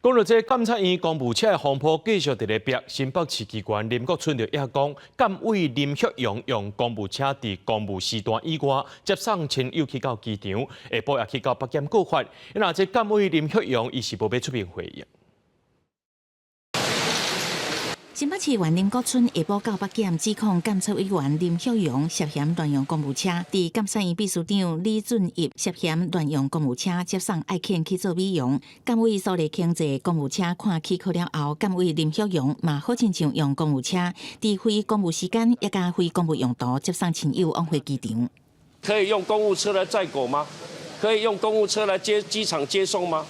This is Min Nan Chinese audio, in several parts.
講到這監察院公務車的風波繼續佇咧逼，新北市議員林國春就也講，監委林旭陽用公務車佇公務時段以外接送親友去到機場，下晡也去到北檢告發。若這監委林旭陽伊是無欲出面回應。新北市議員林國春下晡到北檢指控監察委員林旭陽涉嫌亂用公務車，佇監察院秘書長李俊逸涉嫌亂用公務車接送愛犬去做美容。監委蘇麗卿坐公務車看起考了後，監委林旭陽嘛好親像用公務車，佇非公務時間也佮非公務用途接送親友往回機場。可以用公務車來載狗嗎？可以用公務車來接機場接送嗎？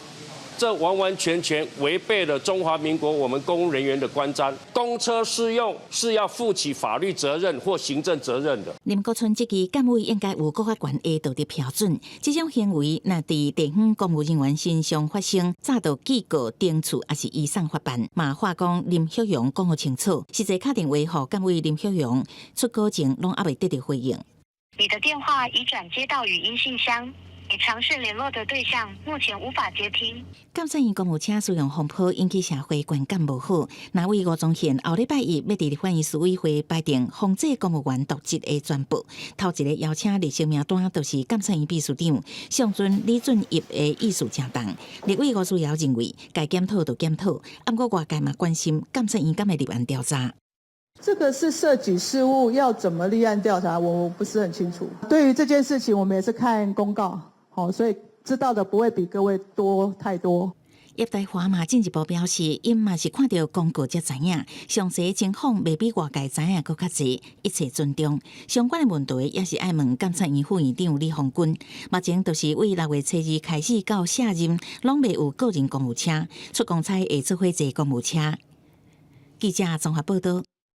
這完完全全違背了中華民國我們公務人員的觀瞻。公車私用是要負起法律責任或行政責任的。林國春質疑監委應該有閣較懸的道德標準，這種行為若佇地方公務人員身上發生，早就記過懲處，抑是移送法辦。嘛話講林旭陽講予清楚，實際敲電話予監委林旭陽出稿前攏猶未得著回應。你的電話已轉接到語音信箱。你嘗試聯絡的對象目前無法接聽。監察院公務車使用風波引起社會觀感無好。立委吳宗憲後禮拜一欲佇立法院司委會排定防制公務員瀆職的專報，頭一個邀請列席名單就是監察院秘書長上陣李俊逸的意思誠重。立委吳思瑤認為，該檢討就檢討，毋過外界嘛關心監察院敢會立案調查。這個是涉及事務，要怎麼立案調查，我不是很清楚。對於這件事情，我們也是看公告。好，所以知道的不會比各位多太多。葉大華嘛進一步表示，𪜶嘛是看著公告才知影，詳細情況袂比外界知影閣較濟，一切尊重。相關的問題也是愛問監察院副院長李鴻鈞。目前就是對6月初二開始到卸任，攏未有個人公務車出公差會做伙坐公務車。記者綜合報道。